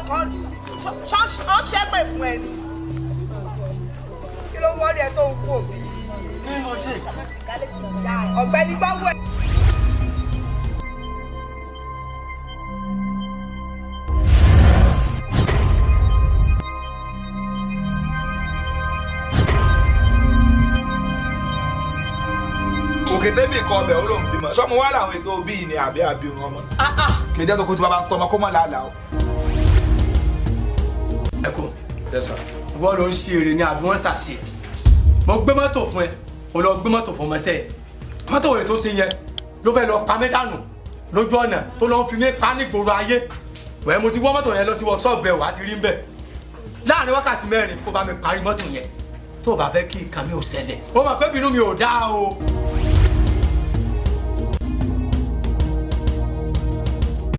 Kan ṣọ́ ṣẹ́pẹ̀ fún ẹ ni. Kí ló ń wọ́rí ẹ tó ń wò bí? Kí mo ṣe? Ọ̀gbẹ́ni gbọ́wọ́ ẹ. Òkè tẹ́bì kan ọbẹ̀ ó lóun bímọ sọmọ wà láwọn ètò bíi ni àbí àbí òun ọmọ kì í jẹ́ tó kó tí bàbá tọmọ kó mọ̀ làálàá o. Ẹ kú. Yes, sir. Wọ́n ló ń ṣe eré ni àbí wọ́n ṣàṣe? Mo gbé mọ́tò fún ẹ, o lọ gbé mọ́tò fún ọmọọṣẹ́ ẹ. Mọ́tò rẹ̀ tó ṣe yẹn ló fẹ́ lọ pa mí dànù lójú ọ̀nà tó lọ fi mí pa ní gbòòrò ayé. Wẹ́ẹ́, mo ti wọ́ mọ́tò yẹn lọ sí workshop ẹ̀, wá ti rí ń bẹ̀. Láàrin wákàtí 4, kó bá mi parí mọ́tò yẹn, tó o bá fẹ́ kí nǹkan mi ò ṣẹlẹ̀. Ó mọ̀ pé bínú mi ò dáa o.